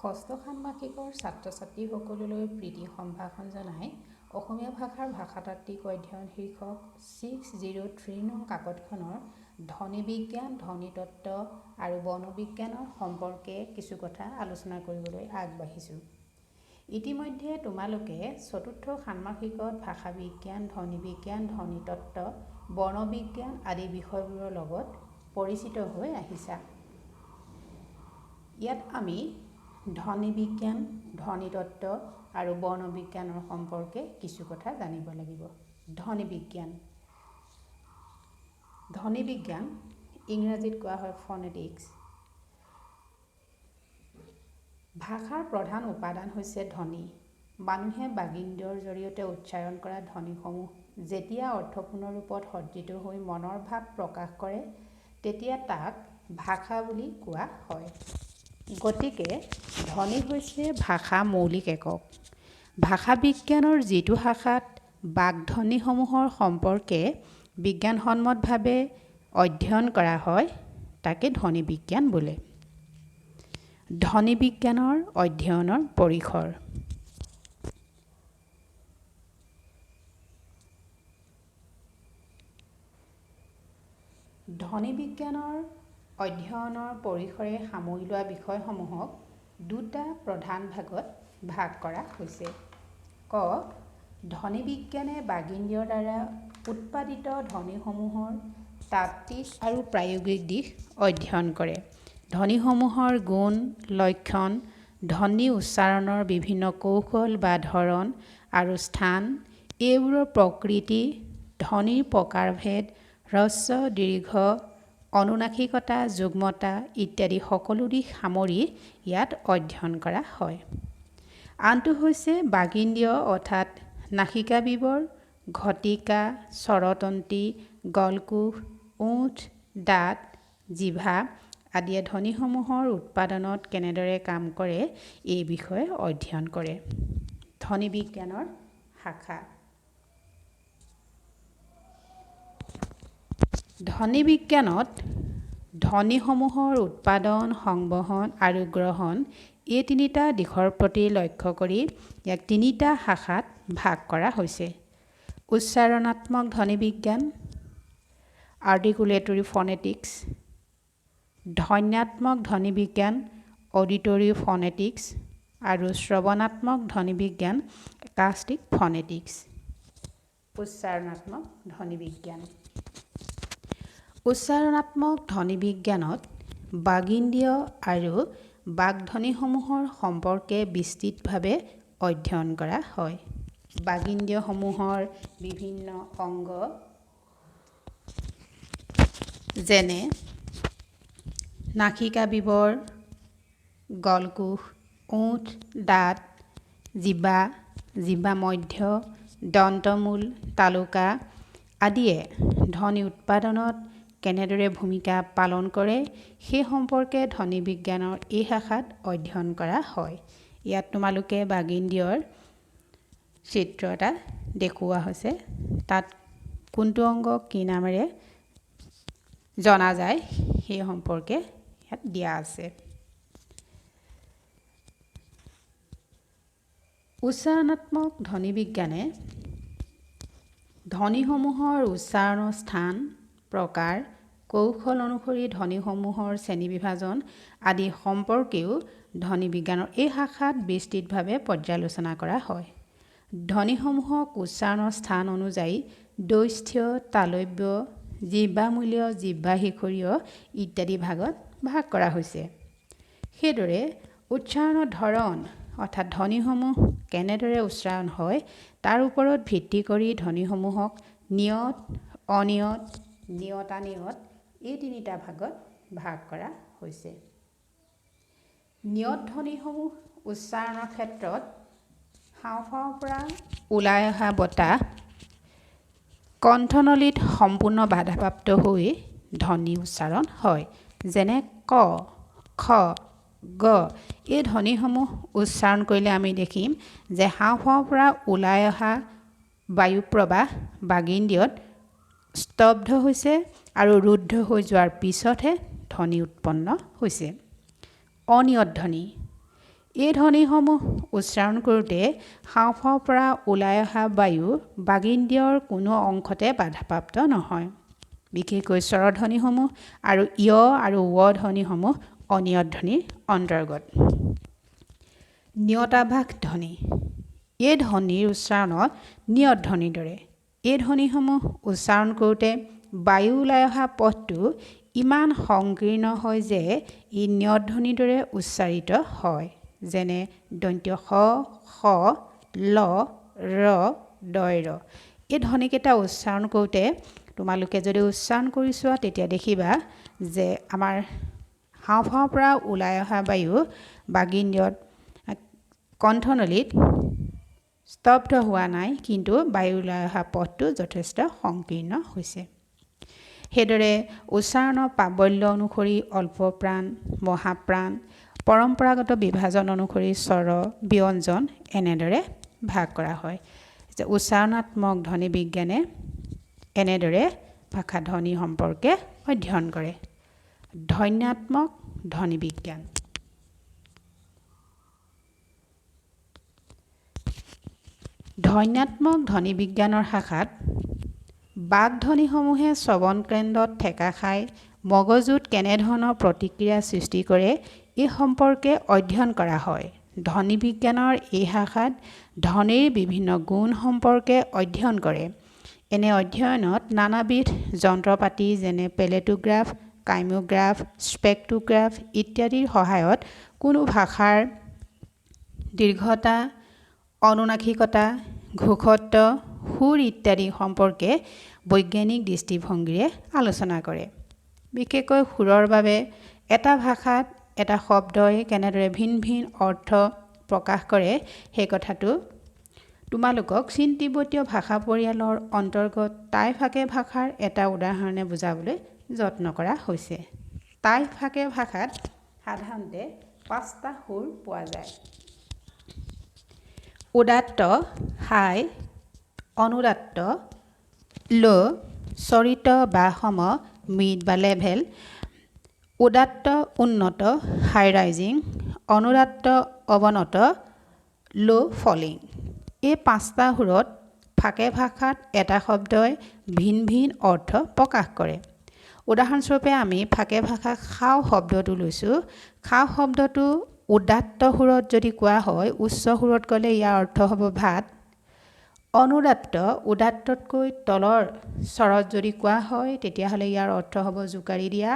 ষষ্ঠ ষান্মাসিকৰ ছাত্ৰ ছাত্ৰীসকললৈ প্ৰীতি সম্ভাষণ জনাই অসমীয়া ভাষাৰ ভাষাতাত্ত্বিক অধ্যয়ন শীৰ্ষক 603 নং কাকতখনৰ ধ্বনিবিজ্ঞান, ধ্বনিতত্ত্ব আৰু বৰ্ণবিজ্ঞানৰ সম্পৰ্কে কিছু কথা আলোচনা কৰিবলৈ আগবাঢ়িছোঁ। ইতিমধ্যে তোমালোকে চতুৰ্থ ষান্মাসিকত ভাষাবিজ্ঞান, ধ্বনিবিজ্ঞান, ধ্বনিতত্ত্ব, বৰ্ণবিজ্ঞান আদি বিষয়বোৰৰ লগত পৰিচিত হৈ আহিছা। ইয়াত আমি ধ্বনিবিজ্ঞান, ধ্বনিতত্ত্ব আৰু বৰ্ণবিজ্ঞানৰ সম্পৰ্কে কিছু কথা জানিব লাগিব। ধ্বনিবিজ্ঞান, ধ্বনিবিজ্ঞান ইংৰাজীত কোৱা হয় ফনেটিক্স। ভাষাৰ প্ৰধান উপাদান হৈছে ধ্বনি। মানুহে বাগিন্দ্ৰিয়ৰ জৰিয়তে উচ্চাৰণ কৰা ধ্বনিসমূহ যেতিয়া অৰ্থপূৰ্ণ ৰূপত সজ্জিত হৈ মনৰ ভাৱ প্ৰকাশ কৰে, তেতিয়া তাক ভাষা বুলি কোৱা হয়। গতিকে ধ্বনি হৈছে ভাষা মৌলিক একক। ভাষাবিজ্ঞানৰ যিটো শাখাত বাগধ্বনিসমূহৰ সম্পৰ্কে বিজ্ঞানসন্মতভাৱে অধ্যয়ন কৰা হয়, তাকে ধ্বনিবিজ্ঞান বোলে। ধ্বনিবিজ্ঞানৰ অধ্যয়নৰ পৰিসৰ। ধ্বনিবিজ্ঞানৰ অধ্যয়নৰ পৰিসৰে সামৰি লোৱা বিষয়সমূহক দুটা প্ৰধান ভাগত ভাগ কৰা হৈছে। ক, ধ্বনিবিজ্ঞানে বাগিন্দ্ৰিয়ৰ দ্বাৰা উৎপাদিত ধ্বনিসমূহৰ তাত্ত্বিক আৰু প্ৰায়োগিক দিশ অধ্যয়ন কৰে। ধ্বনিসমূহৰ গুণ, লক্ষণ, ধ্বনি উচ্চাৰণৰ বিভিন্ন কৌশল বা ধৰণ আৰু স্থান, এইবোৰৰ প্ৰকৃতি, ধ্বনিৰ প্ৰকাৰভেদ, হ্ৰস্ব, দীৰ্ঘ, অনুনাসিকতা, যুগ্মতা ইত্যাদি সকলো দিশ সামৰি ইয়াত অধ্যয়ন কৰা হয়। আনটো হৈছে বাগিন্দ্ৰিয় অৰ্থাৎ নাসিকা বিৱৰ, ঘটিকা, স্বৰতন্ত্ৰী, গলকোষ, ওঁঠ, দাঁত, জিভা আদিয়ে ধ্বনিসমূহৰ উৎপাদনত কেনেদৰে কাম কৰে এই বিষয়ে অধ্যয়ন কৰে। ধ্বনিবিজ্ঞানৰ শাখা। ধ্বনিবিজ্ঞানত ধ্বনিসমূহৰ উৎপাদন, সংবহন আৰু গ্ৰহণ এই তিনিটা দিশৰ প্ৰতি লক্ষ্য কৰি ইয়াক তিনিটা শাখাত ভাগ কৰা হৈছে। উচ্চাৰণাত্মক ধ্বনিবিজ্ঞান, আৰ্টিকুলেটৰী ফনেটিক্স, ধ্বন্যাত্মক ধ্বনিবিজ্ঞান, অডিটৰী ফনেটিক্স আৰু শ্ৰৱণাত্মক ধ্বনিবিজ্ঞান, একাষ্টিক ফনেটিক্স। উচ্চাৰণাত্মক ধ্বনিবিজ্ঞান। উচ্চাৰণাত্মক ধ্বনিবিজ্ঞানত বাগিন্দ্ৰিয় আৰু বাগধ্বনিসমূহৰ সম্পৰ্কে বিস্তৃতভাৱে অধ্যয়ন কৰা হয়। বাগিন্দ্ৰিয়সমূহৰ বিভিন্ন অংগ যেনে নাসিকা বিৱৰ, গলকোষ, ওঁঠ, দাঁত, জিভা, জিভা মধ্য, দন্তমূল, তালুকা আদিয়ে ধ্বনি উৎপাদনত কেনেদৰে ভূমিকা পালন কৰে সেই সম্পৰ্কে ধ্বনিবিজ্ঞানৰ এই শাখাত অধ্যয়ন কৰা হয়। ইয়াত তোমালোকে বাগিন্দ্ৰিয়ৰ চিত্ৰ এটা দেখুওৱা হৈছে। তাত কোনটো অংগ কি নামেৰে জনা যায় সেই সম্পৰ্কে ইয়াত দিয়া আছে। উচ্চাৰণাত্মক ধ্বনিবিজ্ঞানে ধ্বনিসমূহৰ উচ্চাৰণৰ স্থান, প্ৰকাৰ, কৌশল অনুসৰি ধ্বনিসমূহৰ শ্ৰেণীবিভাজন আদি সম্পৰ্কেও ধ্বনিবিজ্ঞানৰ এই শাখাত বিস্তৃতভাৱে পৰ্যালোচনা কৰা হয়। ধ্বনিসমূহক উচ্চাৰণৰ স্থান অনুযায়ী দৈষ্ঠ্য, তালব্য, জিহ্বামূলীয়, জিহ্বাশিখৰীয় ইত্যাদি ভাগত ভাগ কৰা হৈছে। সেইদৰে উচ্চাৰণৰ ধৰণ অৰ্থাৎ ধ্বনিসমূহ কেনেদৰে উচ্চাৰণ হয় তাৰ ওপৰত ভিত্তি কৰি ধ্বনিসমূহক নিয়ত, অনিয়ত, নিয়তানিয়ত এই তিনিটা ভাগত ভাগ কৰা হৈছে। নিয়ত ধ্বনিসমূহ উচ্চাৰণৰ ক্ষেত্ৰত হাওঁফাওঁৰ পৰা ওলাই অহা বতাহ কণ্ঠনলীত সম্পূৰ্ণ বাধাপ্ৰাপ্ত হৈ ধ্বনি উচ্চাৰণ হয়, যেনে ক, খ, গ। এই ধ্বনিসমূহ উচ্চাৰণ কৰিলে আমি দেখিম যে হাওঁফাওঁৰ পৰা ওলাই অহা বায়ুপ্ৰবাহ বাগিন্দ্ৰিয়ত স্তব্ধ হৈছে আৰু ৰুদ্ধ হৈ যোৱাৰ পিছতহে ধ্বনি উৎপন্ন হৈছে। অনিয়ত ধ্বনি। এই ধ্বনিসমূহ উচ্চাৰণ কৰোঁতে হাওঁফাওঁৰ পৰা ওলাই অহা বায়ু বাগিন্দ্ৰিয়ৰ কোনো অংশতে বাধাপ্ৰাপ্ত নহয়। বিশেষকৈ স্বৰধ্বনিসমূহ আৰু য় আৰু ৱ ধ্বনিসমূহ অনিয়ত ধ্বনিৰ অন্তৰ্গত। নিয়তাভাস ধ্বনি। এই ধ্বনিৰ উচ্চাৰণত নিয়ত ধ্বনিৰ দৰে। এই ধ্বনিসমূহ উচ্চাৰণ কৰোঁতে বায়ু ওলাই অহা পথটো ইমান সংকীৰ্ণ হয় যে ই নিয়ত ধ্বনিৰ দৰে উচ্চাৰিত হয়, যেনে দন্ত্য স, খ, ল, ৰ, দয় ৰ। এই ধ্বনিকেইটা উচ্চাৰণ কৰোঁতে তোমালোকে যদি উচ্চাৰণ কৰি চোৱা, তেতিয়া দেখিবা যে আমাৰ হাওঁফাওঁৰ পৰা ওলাই অহা বায়ু বাগিন্দ্ৰিয়ত কণ্ঠনলীত স্তব্ধ হোৱা নাই, কিন্তু বায়ু ওলাই অহা পথটো যথেষ্ট সংকীৰ্ণ হৈছে। সেইদৰে উচ্চাৰণৰ প্ৰাবল্য অনুসৰি অল্পপ্ৰাণ, মহাপ্ৰাণ, পৰম্পৰাগত বিভাজন অনুসৰি স্বৰ, ব্যঞ্জন এনেদৰে ভাগ কৰা হয়। উচ্চাৰণাত্মক ধ্বনি বিজ্ঞানে এনেদৰে ভাষা ধ্বনি সম্পৰ্কে অধ্যয়ন কৰে। ধ্বন্যাত্মক ধ্বনি বিজ্ঞান। ধ্বন্যাত্মক ধ্বনি বিজ্ঞানৰ শাখাত বাকধ্বনিসমূহে শ্ৰৱণ কেন্দ্ৰত ঠেকা খাই মগজুত কেনেধৰণৰ প্ৰতিক্ৰিয়া সৃষ্টি কৰে এই সম্পৰ্কে অধ্যয়ন কৰা হয়। ধ্বনি বিজ্ঞানৰ এই শাখাত ধ্বনিৰ বিভিন্ন গুণ সম্পৰ্কে অধ্যয়ন কৰে। এনে অধ্যয়নত নানাবিধ যন্ত্ৰপাতি যেনে পেলেটোগ্ৰাফ, কাইমোগ্ৰাফ, স্পেক্ট্ৰোগ্ৰাফ ইত্যাদিৰ সহায়ত কোনো ভাষাৰ দীৰ্ঘতা, অনুনাসিকতা, ঘোষত্ব, সুৰ ইত্যাদি সম্পৰ্কে বৈজ্ঞানিক দৃষ্টিভংগীৰে আলোচনা কৰে। বিশেষকৈ সুৰৰ বাবে এটা ভাষাত এটা শব্দই কেনেদৰে ভিন ভিন অৰ্থ প্ৰকাশ কৰে সেই কথাটো তোমালোকক চীন তিব্বতীয় ভাষা পৰিয়ালৰ অন্তৰ্গত টাই ফাকে ভাষাৰ এটা উদাহৰণে বুজাবলৈ যত্ন কৰা হৈছে। টাই ফাকে ভাষাত সাধাৰণতে 5টা সুৰ পোৱা যায়। উদাত্ত, হাই, অনুদাত্ত, ল', চৰিত বা সম, মিড বা লেভেল, উদাত্ত উন্নত, হাই ৰাইজিং, অনুদাত্ত অৱনত, ল' ফলিং। এই 5টা সুৰত ফাকে ভাষাত এটা শব্দই ভিন ভিন অৰ্থ প্ৰকাশ কৰে। উদাহৰণস্বৰূপে আমি ফাকে ভাষা খাওঁ শব্দটো লৈছোঁ। খাওঁ শব্দটো উদাত্ত সুৰত যদি কোৱা হয়, উচ্চ সুৰত ক'লে ইয়াৰ অৰ্থ হ'ব ভাত। অনুদাত্ত, উদাত্ততকৈ তলৰ স্বৰত যদি কোৱা হয়, তেতিয়াহ'লে ইয়াৰ অৰ্থ হ'ব জোকাৰি দিয়া।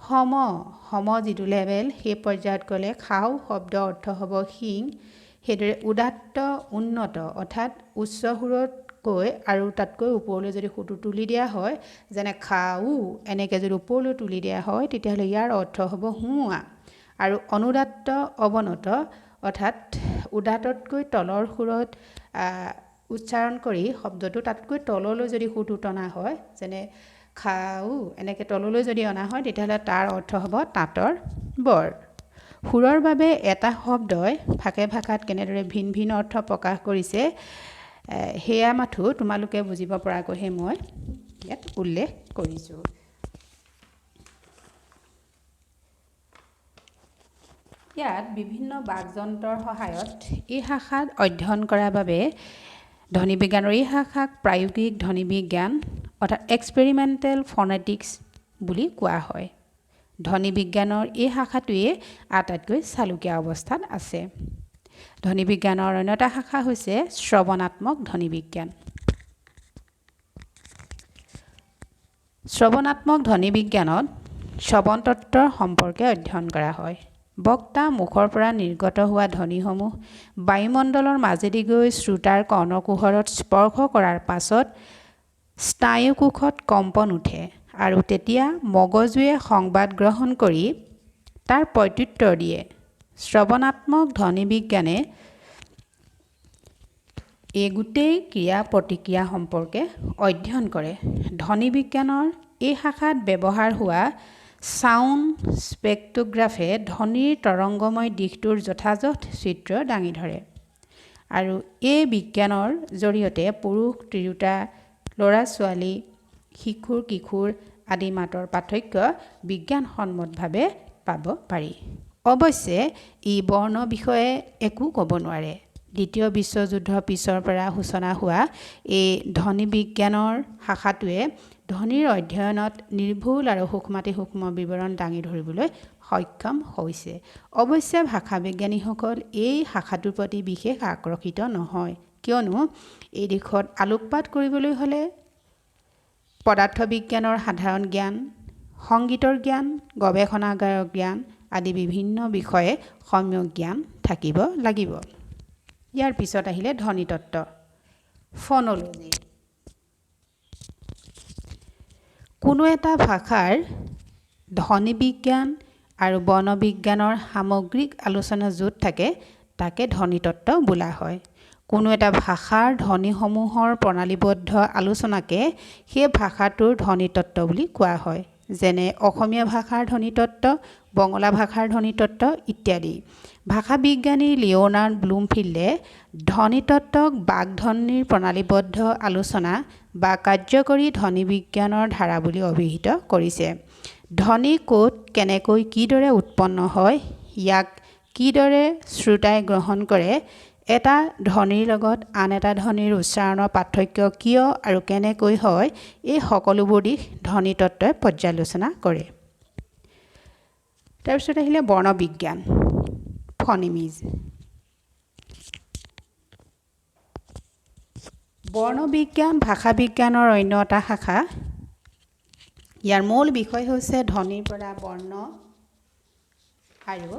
সম, সম যিটো লেভেল সেই পৰ্যায়ত ক'লে খাওঁ শব্দ অৰ্থ হ'ব শিং। সেইদৰে উদাত্ত উন্নত অৰ্থাৎ উচ্চ সুৰতকৈ আৰু তাতকৈ ওপৰলৈ যদি সুৰটো তুলি দিয়া হয়, যেনে খাওঁ এনেকৈ যদি ওপৰলৈ তুলি দিয়া হয়, তেতিয়াহ'লে ইয়াৰ অৰ্থ হ'ব সোমোৱা। আৰু অনুদাত্ত অৱনত অৰ্থাৎ উদাত্ততকৈ তলৰ সুৰত উচ্চাৰণ কৰি শব্দটো তাতকৈ তললৈ যদি সুৰটো টনা হয়, যেনে খাওঁ এনেকৈ তললৈ যদি অনা হয়, তেতিয়াহ'লে তাৰ অৰ্থ হ'ব তাঁতৰ বৰ। সুৰৰ বাবে এটা শব্দই ফাকে ভাষাত কেনেদৰে ভিন ভিন অৰ্থ প্ৰকাশ কৰিছে সেয়া মাথো তোমালোকে বুজিব পৰাকৈহে মই ইয়াত উল্লেখ কৰিছোঁ। ইয়াত বিভিন্ন বাকযন্ত্ৰৰ সহায়ত এই শাখাত অধ্যয়ন কৰাৰ বাবে ধ্বনিবিজ্ঞানৰ এই শাখাক প্ৰায়োগিক ধ্বনিবিজ্ঞান অৰ্থাৎ এক্সপেৰিমেণ্টেল ফনেটিক্স বুলি কোৱা হয়। ধ্বনিবিজ্ঞানৰ এই শাখাটোৱে আটাইতকৈ চালুকীয়া অৱস্থাত আছে। ধ্বনিবিজ্ঞানৰ অন্য এটা শাখা হৈছে শ্ৰৱণাত্মক ধ্বনিবিজ্ঞান। শ্ৰৱণাত্মক ধ্বনিবিজ্ঞানত শ্ৰৱণ তত্ত্বৰ সম্পৰ্কে অধ্যয়ন কৰা হয়। বক্তা মুখৰ পৰা নিৰ্গত হোৱা ধ্বনিসমূহ বায়ুমণ্ডলৰ মাজেদি গৈ শ্ৰোতাৰ কৰ্ণকুহৰত স্পৰ্শ কৰাৰ পাছত স্নায়ুকোষত কম্পন উঠে আৰু তেতিয়া মগজুৱে সংবাদ গ্ৰহণ কৰি তাৰ প্ৰত্যুত্তৰ দিয়ে। শ্ৰৱণাত্মক ধ্বনিবিজ্ঞানে এই গোটেই ক্ৰিয়া প্ৰতিক্ৰিয়া সম্পৰ্কে অধ্যয়ন কৰে। ধ্বনিবিজ্ঞানৰ এই শাখাত ব্যৱহাৰ হোৱা ছাউণ্ড স্পেক্ট্ৰোগ্ৰাফে ধ্বনিৰ তৰংগময় দিশটোৰ যথাযথ চিত্ৰ দাঙি ধৰে আৰু এই বিজ্ঞানৰ জৰিয়তে পুৰুষ, তিৰোতা, ল'ৰা ছোৱালী, শিশুৰ, কিশোৰ আদি মাতৰ পাৰ্থক্য বিজ্ঞানসন্মতভাৱে পাব পাৰি। অৱশ্যে ই বৰ্ণ বিষয়ে একো ক'ব নোৱাৰে। দ্বিতীয় বিশ্বযুদ্ধৰ পিছৰ পৰা সূচনা হোৱা এই ধ্বনিবিজ্ঞানৰ শাখাটোৱে ধ্বনিৰ অধ্যয়নত নিৰ্ভুল আৰু সূক্ষ্মাতিসূক্ষ্ম বিৱৰণ দাঙি ধৰিবলৈ সক্ষম হৈছে। অৱশ্যে ভাষাবিজ্ঞানীসকল এই শাখাটোৰ প্ৰতি বিশেষ আকৰ্ষিত নহয়, কিয়নো এই দিশত আলোকপাত কৰিবলৈ হ'লে পদাৰ্থ বিজ্ঞানৰ সাধাৰণ জ্ঞান, সংগীতৰ জ্ঞান, গৱেষণাগাৰৰ জ্ঞান আদি বিভিন্ন বিষয়ে সম্যক জ্ঞান থাকিব লাগিব। ইয়াৰ পিছত আহিলে ধ্বনিতত্ত্ব, ফ'ন'লজি। কোনো এটা ভাষাৰ ধ্বনিবিজ্ঞান আৰু বৰ্ণবিজ্ঞানৰ সামগ্ৰিক আলোচনা য'ত থাকে তাকে ধ্বনিতত্ত্ব বোলা হয়। কোনো এটা ভাষাৰ ধ্বনিসমূহৰ প্ৰণালীবদ্ধ আলোচনাকে সেই ভাষাটোৰ ধ্বনিতত্ত্ব বুলি কোৱা হয়। যেনে অসমীয়া ভাষাৰ ধ্বনিতত্ত্ব, বঙলা ভাষাৰ ধ্বনিতত্ত্ব ইত্যাদি। ভাষাবিজ্ঞানী লিঅ'নাৰ্ড ব্লুমফিল্ডে ধ্বনিতত্ত্বক বাগধ্বনিৰ প্ৰণালীবদ্ধ আলোচনা বা কাৰ্যকৰী ধ্বনিবিজ্ঞানৰ ধাৰা বুলি অভিহিত কৰিছে। ধ্বনি ক'ত, কেনেকৈ, কিদৰে উৎপন্ন হয়, ইয়াক কিদৰে শ্ৰোতাই গ্ৰহণ কৰে, এটা ধ্বনিৰ লগত আন এটা ধ্বনিৰ উচ্চাৰণৰ পাৰ্থক্য কিয় আৰু কেনেকৈ হয়, এই সকলোবোৰ দিশ ধ্বনিতত্ত্বই পৰ্যালোচনা কৰে। তাৰপিছত আহিলে বৰ্ণবিজ্ঞান, ফনিমিজ। বৰ্ণবিজ্ঞান ভাষাবিজ্ঞানৰ অন্য এটা শাখা। ইয়াৰ মূল বিষয় হৈছে ধ্বনিৰ পৰা বৰ্ণ আৰু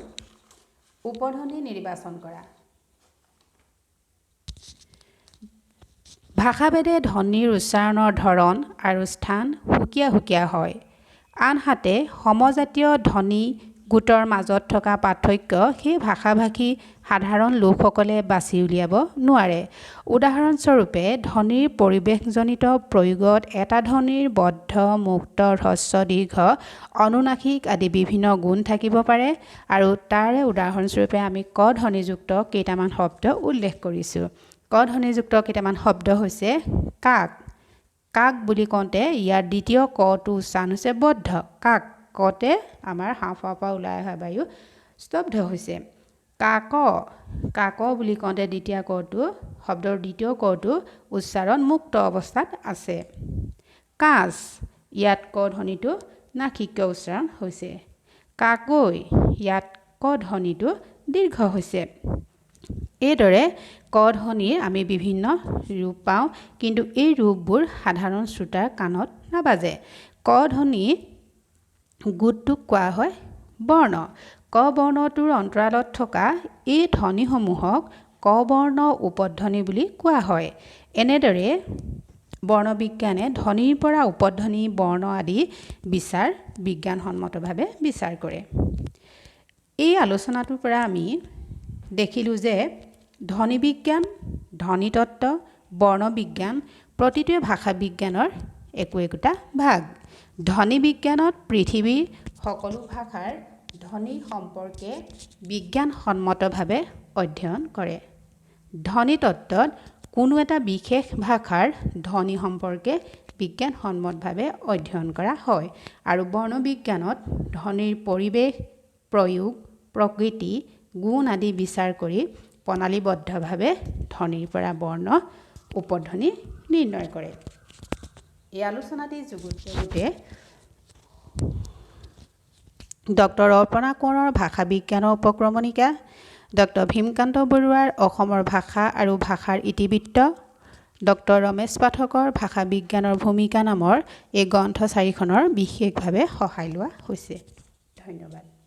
উপধ্বনি নিৰ্বাচন কৰা। ভাষাভেদে ধ্বনিৰ উচ্চাৰণৰ ধৰণ আৰু স্থান সুকীয়া সুকীয়া হয়। আনহাতে সমজাতীয় ধ্বনি গোটৰ মাজত থকা পাৰ্থক্য সেই ভাষাভাষী সাধাৰণ লোকসকলে বাছি উলিয়াব নোৱাৰে। উদাহৰণস্বৰূপে ধ্বনিৰ পৰিৱেশজনিত প্ৰয়োগত এটা ধ্বনিৰ বদ্ধ, মুক্ত, হ্ৰস্ব, দীৰ্ঘ, অনুনাসিক আদি বিভিন্ন গুণ থাকিব পাৰে আৰু তাৰে উদাহৰণস্বৰূপে আমি ক ধ্বনিযুক্ত কেইটামান শব্দ উল্লেখ কৰিছোঁ। ক ধ্বনিযুক্ত কেইটামান শব্দ হৈছে কাক। কাক বুলি কওঁতে ইয়াৰ দ্বিতীয় কটো উচ্চাৰণ হৈছে বদ্ধ, কাক। কতে আমাৰ হাঁওফাঁওৰ পৰা ওলাই অহা বায়ু স্তব্ধ হৈছে। কাক, কাক বুলি কওঁতে দ্বিতীয় কটো, শব্দৰ দ্বিতীয় কটো উচ্চাৰণ মুক্ত অৱস্থাত আছে। কাঁচ, ইয়াত ক ধ্বনিটো নাসিক্য উচ্চাৰণ হৈছে। কাকৈ, ইয়াত ক ধ্বনিটো দীৰ্ঘ হৈছে। এইদৰে ক ধ্বনিৰ আমি বিভিন্ন ৰূপ পাওঁ, কিন্তু এই ৰূপবোৰ সাধাৰণ শ্ৰোতাৰ কাণত নাবাজে। ক ধ্বনি গোটটোক কোৱা হয় বৰ্ণ। ক বৰ্ণটোৰ অন্তৰালত থকা এই ধ্বনিসমূহক ক বৰ্ণ উপধ্বনি বুলি কোৱা হয়। এনেদৰে বৰ্ণবিজ্ঞানে ধ্বনিৰ পৰা উপধ্বনি, বৰ্ণ আদি বিচাৰ বিজ্ঞানসন্মতভাৱে বিচাৰ কৰে। এই আলোচনাটোৰ পৰা আমি দেখিলোঁ যে ধ্বনিবিজ্ঞান, ধ্বনিতত্ত্ব, বৰ্ণবিজ্ঞান প্ৰতিটোৱে ভাষাবিজ্ঞানৰ একো একোটা ভাগ। ধ্বনিবিজ্ঞানত পৃথিৱীৰ সকলো ভাষাৰ ধ্বনি সম্পৰ্কে বিজ্ঞানসন্মতভাৱে অধ্যয়ন কৰে। ধ্বনিতত্ত্বত কোনো এটা বিশেষ ভাষাৰ ধ্বনি সম্পৰ্কে বিজ্ঞানসন্মতভাৱে অধ্যয়ন কৰা হয় আৰু বৰ্ণবিজ্ঞানত ধ্বনিৰ পৰিৱেশ, প্ৰয়োগ, প্ৰকৃতি, গুণ আদি বিচাৰ কৰি প্ৰণালীবদ্ধভাৱে ধ্বনিৰ পৰা বৰ্ণ, উপধ্বনি নিৰ্ণয় কৰে। এই আলোচনাটি যুগুত কৰোঁতে ডক্টৰ অৰ্পণা কোঁৱৰৰ ভাষাবিজ্ঞানৰ উপক্ৰমণিকা, ডক্টৰ ভীমকান্ত বৰুৱাৰ অসমৰ ভাষা আৰু ভাষাৰ ইতিবৃত্ত, ডক্টৰ ৰমেশ পাঠকৰ ভাষাবিজ্ঞানৰ ভূমিকা নামৰ এই গ্ৰন্থ চাৰিখনৰ বিশেষভাৱে সহায় লোৱা হৈছে। ধন্যবাদ।